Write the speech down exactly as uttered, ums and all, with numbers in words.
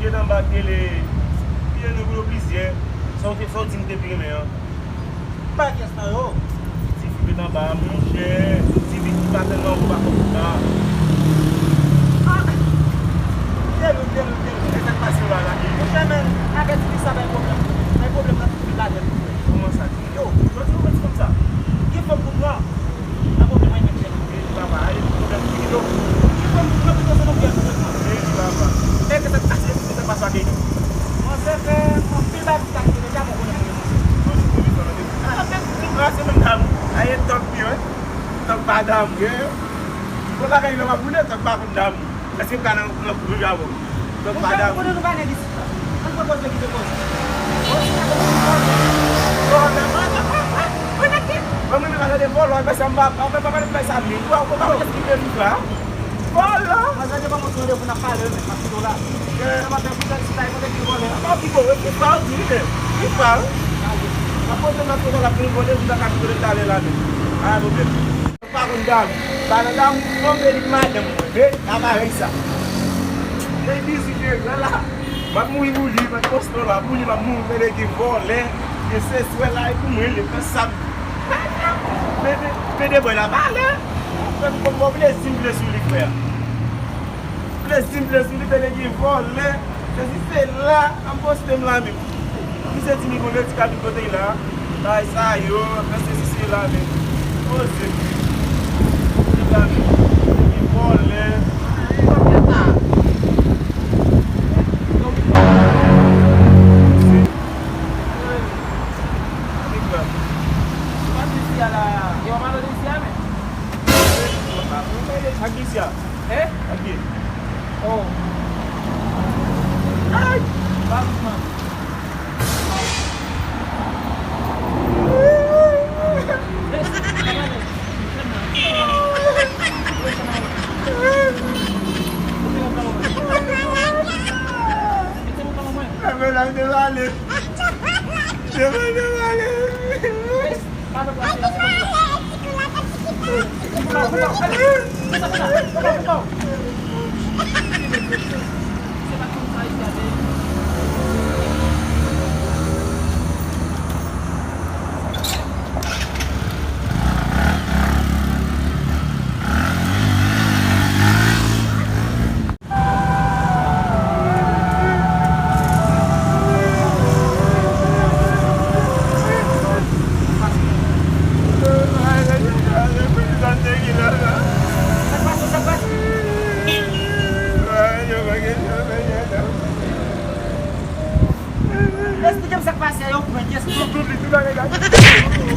Ret anba tele, piye nou pou yo plizyè. Sa w te, sa w di m te pi renmen an. Pa gen san yo. Ti fi ret anba a, monchè. Ti fi ki pa tèlman ou pa konprann sa. Ah! Tèlman, tèlman, tèlman. E sa k pase la la? Monchè, men, avèti li sa bay pwoblèm. Bay pwoblèm nan tout vil la nèt, monchè. Kòman sa? Yo, jodi ou mèt konn sa. Gen fanm pou pran. Nan pwoblèm mwen menm, chèf. Ey, papa, ay, pwoblèm pou yo. Gen fanm pou pran, pito se nou ki ap pran. Ey, papa. Nèg sa pase, sa pase ak yo. Mwen se fè anpil bagay ki ta rive deja, mwen konnen mwen. Mwen se konnen sa, mwen. Ah, men, mwen se menm dam. Ay, e tòk li, wi. Tòk pa dam, wi. Bon, bagay yo pa boule, tòk pa konn dam. Èske m ka nan, nan koup avè w? Donk, monchè, madanm, konnen nou pa nèg isit la. Ann pran pòz mwen kite pòz. Pòz sa, pòz sa. Vòlò, vòlò, vòlò, nèg ki. Mwen, mwen, mwen, gade vòlò, fè sa, m pa, pa, pa, pa, pa, sa, men. Ou pa, ou pa, ou pa, eskipe m sa. Vòlò. Mwen, gade, pa mwen, tande pou n ap pale, men, m ap kite w la. Sa va fè pou tande si ta e kote ki vòlè. Pa ki vòlè, ki pa, ou di, men. Ki pa. M ap poze m nan kote la, pou vòlè, pou ta ka kite talè la, men. Pa pwoblèm. Mwen pa konn damou. Pa nan damou, fanm e li madanm mwen. Men, aparèy sa. Depi si te gran la, m ap mouri pou li, m ap poste la pou li, m ap mouri pou li, gen vòlè, gen seswè la, e pou mwen, li fè sa. Men, men, men de bòy la, pale. Fè m konn bon plezi m vle sou li, frè. Plezi m vle sou li, tande gen vòlè. Sesi sela, an poste m la menm. Misye di m li gon medikamen kote l la. Bagay sa yo, fè sesi sela menm. Poze. Li la menm. Li vòlè. Misye. Li grav. Patricia la, yo pa pale de Sia menm. Patricia. Eh? Ok. Oh. Ay! Ba doucement. Mwen la devale. Devale, devale. Esplike m sa k pase a, yo prank, esplike m.